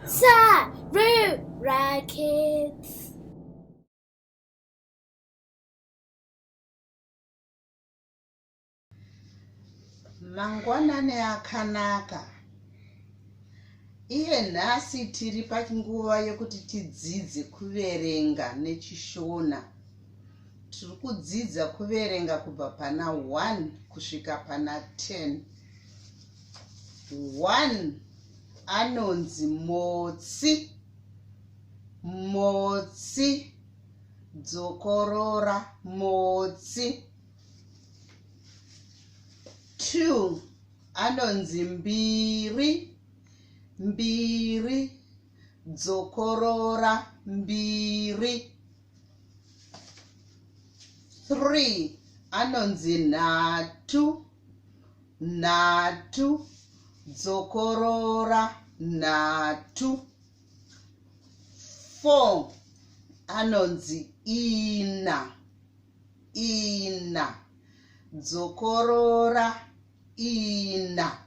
Sarura Kids. Mangwanani akanaka. Iye nhasi tiri panguva yekuti tidzidze kuverenga neChishona. Tiri kudzidza kuverenga kubva pana 1 kusvika pana 10. 1 anonzi motsi. Motsi. Dzokorora motsi. 2 anonzi mbiri. Mbiri. Dzokorora mbiri. 3 anonzi nhatu. Nhatu. Dzokorora nhatu. 4 anonzi ina. Ina. Dzokorora ina.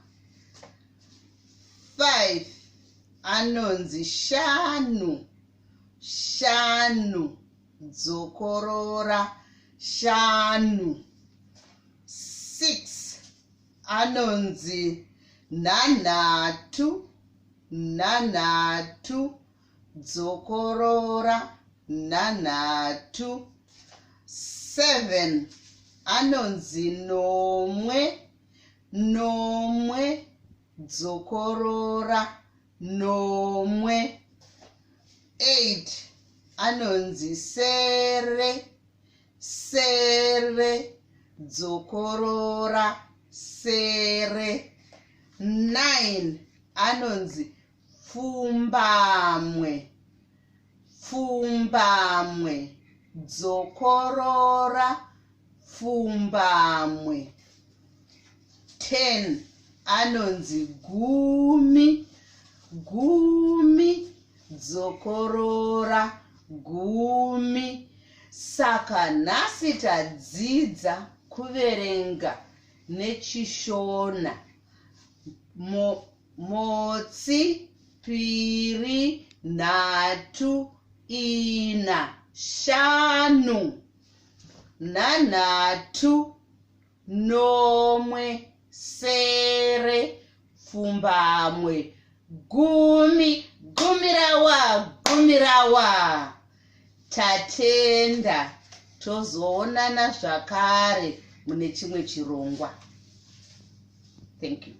5 anonzi shanu. Shanu. Dzokorora shanu. 6 anonzi nhanhatu. Nhanhatu. Dzokorora nhanhatu. 7 anonzi nomwe. Nomwe. Dzokorora nomwe. 8 anonzi sere. Sere. Dzokorora sere. 9 anonzi pfumbamwe. Pfumbamwe. Dzokorora pfumbamwe. 10 anonzi gumi. Gumi. Dzokorora gumi. Saka nhasi tadzidza kuverenga neChishona. Motsi, piri, nhatu, ina, shanu, nhanhatu, nomwe, sere, pfumbamwe, gumi. Gumi rawa, gumi rawa. Tatenda, tozoonana zvakare mune chimwe chirongwa. Thank you.